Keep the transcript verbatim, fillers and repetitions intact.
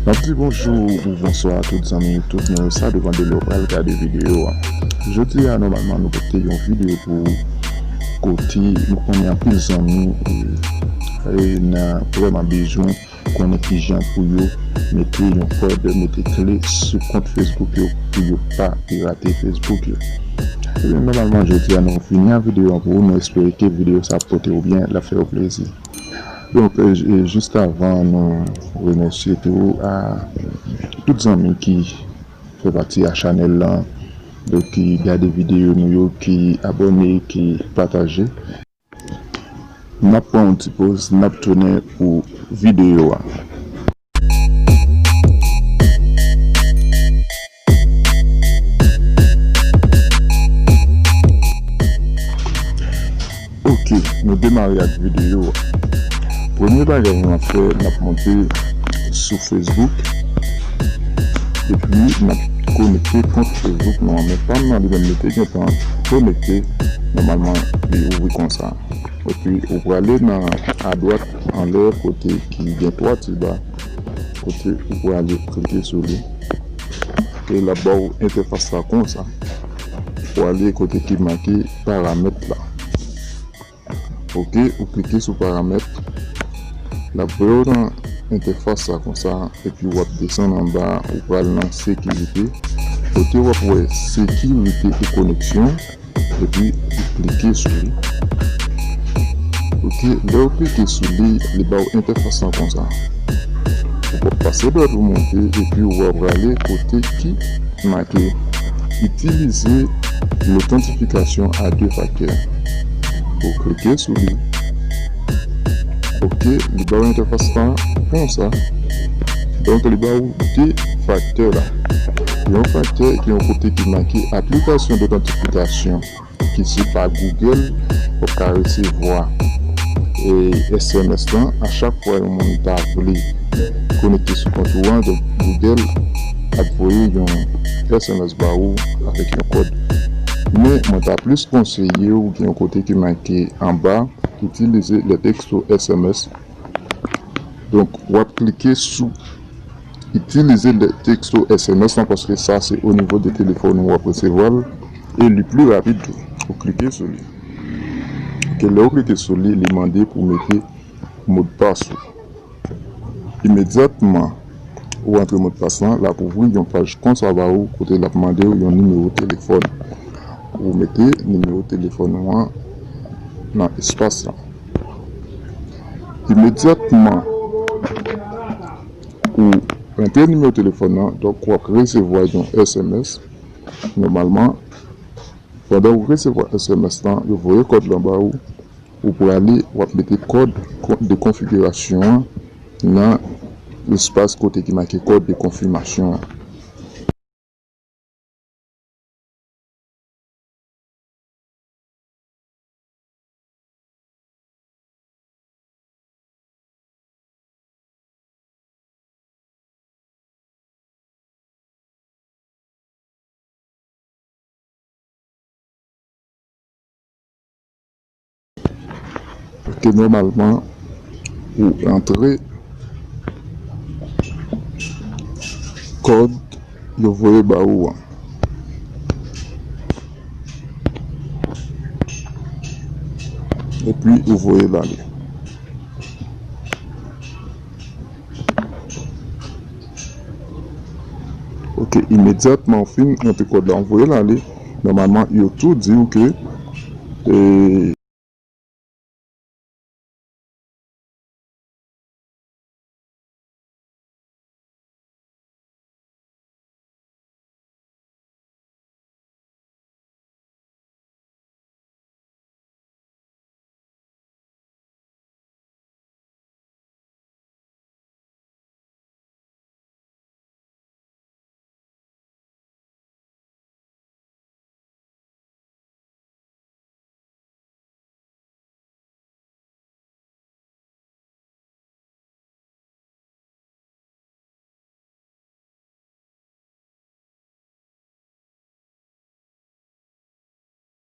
M ap di bonjou ou bonswa a tout zanmi YouTube nou yo, sa depann de lè w pral gade videyo a. Jodi a, nòmalman, nou pote yon videyo pou ou kote nou konnen anpil zanmi e, e nan vrèman bezwen konnen kijan pou yo mete yon kòd, mete kle sou kont Facebook yo pou yo pa pirate Facebook yo. Ebyen, nòmalman, jodi a nou fini ak videyo an pou ou. Nou espere ke videyo sa ap pote ou byen, l ap fè ou plezi. Donk, e, e, jis avan nou remèsye tou a tout zanmi ki fè pati a chanèl lan, donk ki gade videyo nou yo, ki abòne, ki pataje. N ap pran yon ti poz, n ap tounen pou videyo a. Ok, nou demare ak videyo a. Premye bagay nou ap fè, n ap monte sou Facebook. Epi n ap konekte kont Facebook nou an. Men pa m nan li menm, li te gentan konekte. Nòmalman, li ouvri konsa. Epi ou prale nan adwat anlè kote ki gen twa ti ba. Kote ou prale klike sou li. E l ap ba w entèfas la konsa. Ou prale kote ki make paramèt la. Ok, ou klike sou paramèt. L ap voye w nan entèfas la konsa, epi w ap desann anba, ou pral nan sekirite. Kote w ap wè sekirite e koneksyon, epi ou klike sou li. Ok, lè w klike sou li, li ba w entèfas lan konsa. Ou p ap pase dwat ou monte, epi w ap prale kote ki make Utiliser l'authentification à deux facteurs. Ou klike sou li. Ok, li ba w entèfas la konsa. Donk, li ba w de faktè la. Yon faktè ki yon kote ki make application d'authentification ki se pa Google, w ap ka resevwa, e, S M S lan a chak fwa yon moun ta vle konekte sou kont ou an. Donk, Google ap voye yon S M S ba ou avèk yon kòd. Men, mwen ta plis konseye w gen yon kote ki make anba, utiliser les textos S M S. Donk, w ap klike sou Itilize lè teksto S M S lan, paske sa se o nivo de telefòn ou w ap resevwa l, e li pli rapid tou. Ou klike sou li. Ok, lè ou klike sou li, li mande pou w mete modpas ou. Imedyatman ou antre modpas lan, l ap ouvri yon paj konsa ba ou, kote l ap mande w yon nimewo telefòn. Ou mete nimewo telefòn ou an nan espas lan. Imedyatman ou rantre nimewo telefòn nan, donk w ap resevwa yon S M S. Nòmalman, pandan ou resevwa S M S lan, yo voye kòd lan ba ou, ou prale, w ap mete kòd kon-, de konfigirasyon an nan espas kote ki make kòd de konfimasyon an. Ok, nòmalman, ou antre kòd yo voye ba ou an. Epi ou voye l ale. Ok, imedyatman ou fin rantre kòd la, ou voye l ale. Nòmalman, yo tou di w ke, e,